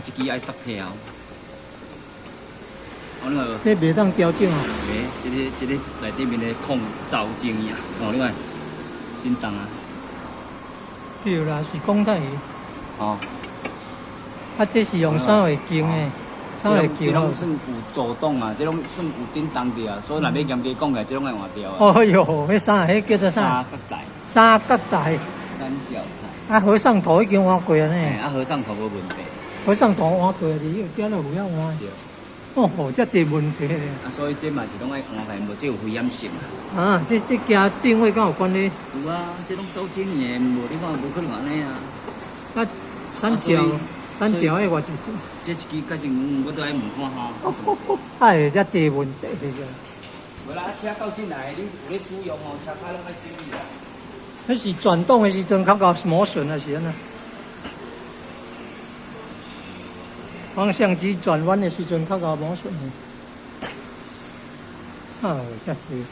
這支愛塞條。哦，你看無？這袂當調整啊。袂，這個內底面的控走精啊，哦，你看，振動啊。對啦，是講太。哦。啊，這是用啥會經的？啥會這攏算有走動啊，這攏算有振動著啊，所以若欲嚴格講起來，這攏愛換掉啊。哦喲，彼啥？彼叫做啥？三角台。三角台。三角台。啊，和尚頭已經換過啊呢。啊，和尚頭無問題。和尚頭換過，你這都有曉換。對。哦吼，遮濟問題咧。啊，所以這嘛是攏愛換來，無這有危險性啊。啊，這加定位敢有關係？有啊，這攏走精的，無你看無可能按呢啊。啊，三角，三角的偌濟錢？這一支價錢我都愛問看吼。哎，遮濟問題是。無啦，車到進來，你有咧使用哦，車卡攏愛整理啊。彼是轉動的時陣較𠢕磨損還是按怎？方向機轉彎的時陣較𠢕磨損。啊，遮濟。